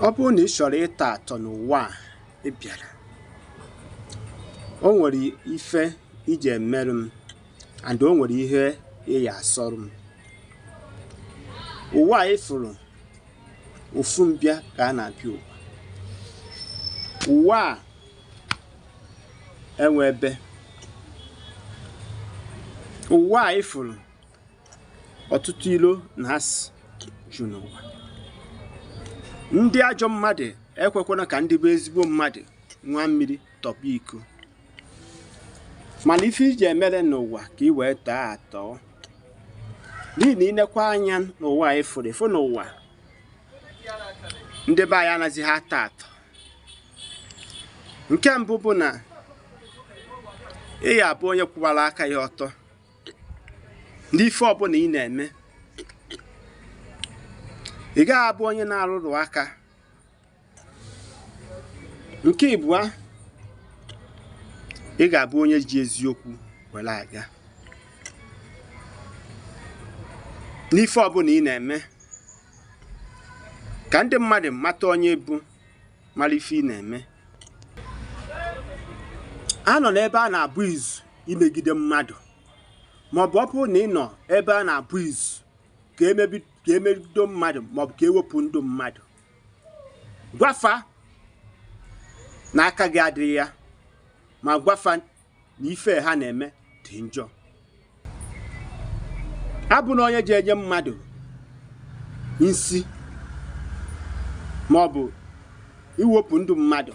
Ọ bụrụ na ị chọrọ ịtọ atọ n'ụwa a ị bịara, o nwere ife iji emerụ m and o nwere ihe ị ya asọrọ m. Ụwa a ị fụrụ, ofu mbịa ka a na-abịa ụwa. Ụwa a enwe ebe. Ụwa a ị fụrụ, ọtụtụ ilo na asị ju n'ụwa. Ndị ajọ mmadụ ekwekwana ka ndị bụ ezigbo mmadụ ṅụa mmiri tọgbọ iko. Mana ife iji emere n'ụwa ka ị wee tọọ atọ. N'ihi na inekwa anya n'ụwa a ị fụrụ, ịfụ n'ụwa ndị be anyị anaghịzị atọ atọ. Nke mbụ bụ na ị ya abụ onye kwụwara aka ya ọtọ n'ife ọbụla ị na-eme. Ị gaghị abụ onye na-arụrụ aka. Nke ịbụa, ị ga-abụ onye ji eziokwu were aga n'ife ọbụla ị na-eme, ka ndị mmadụ mata onye bụ, mara ife ị na-eme. A nọ n'ebe a na-abụ izu imegide mmadụ, maọbụ ọ bụrụ na ị nọ ebe a na-abụ izu ka emebido mmadụ maọbụ ka ewepụ ndụ mmadụ, gwafa na aka gị adịghị ya, ma gwafa na ife ha na-eme dị njọ. Abụ na onye ji enye mmadụ nsi maọbụ iwepụ ndụ mmadụ,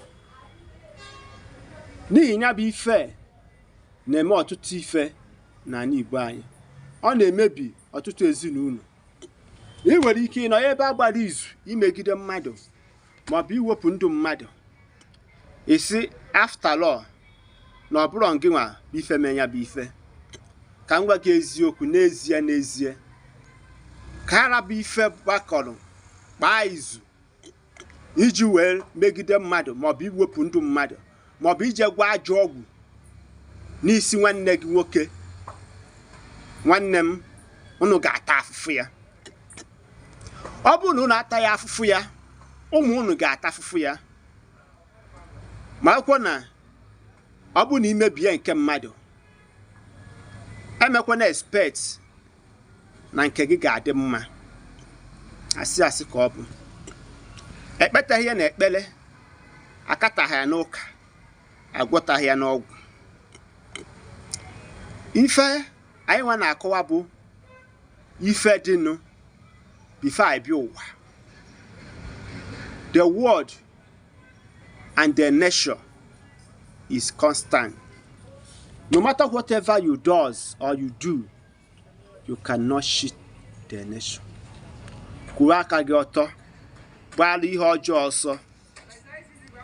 n'ihi ya bụ ife na-eme ọtụtụ ife n'ala Igbo anyị. Ọ na-emebi ọtụtụ ezinụlọ. Ị nwere ike ịnọ ebe a gbara izu imegide mmadụ maọbụ iwepụ ndụ mmadụ, ị sị after all na ọ bụrọ ngị nwa bụ ife mee ya bụ ife. Ka m gwa gị eziokwu, n'ezie n'ezie, ka ara bụ ife gbakọrọ kpaa izu iji wee megide mmadụ maọbụ iwepụ ndụ mmadụ maọbụ ije gwa ajọ ọgwụ n'isi nwanne gị nwoke, nwanne m, unu ga-ata afụfụ ya. Ọ bụrụ na unu ataghị afụfụ ya, ụmụ unu ga-ata afụfụ ya. Ma akwụkwọ na ọ bụrụ na imebie nke mmadụ, emekwana expect na nke gị ga-adị mma. Asị asị ka ọ bụ. Ekpetaghị ya na ekpere, akataghị ya n'ụka, agwọtaghị ya n'ọgwụ. Ife anyị nwa na-akọwa bụ ife dịnụ before anyị bịa ụwa. The world and the nature is constant. No matter whatever you does or you do, you cannot cheat the nature. Kwụwa aka gị ọtọ, gbara ihe ọjọọ ọsọ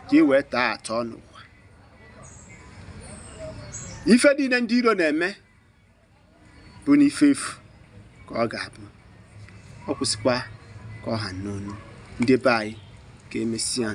ka ị wee taa atọ n'ụwa. Ife niile ndị iro na-eme bụ n'ife efu ka ọ ga-abụ. Ọ kwụsịkwa ka ọ ha n'onu. Ndị be anyị, ka emesịa.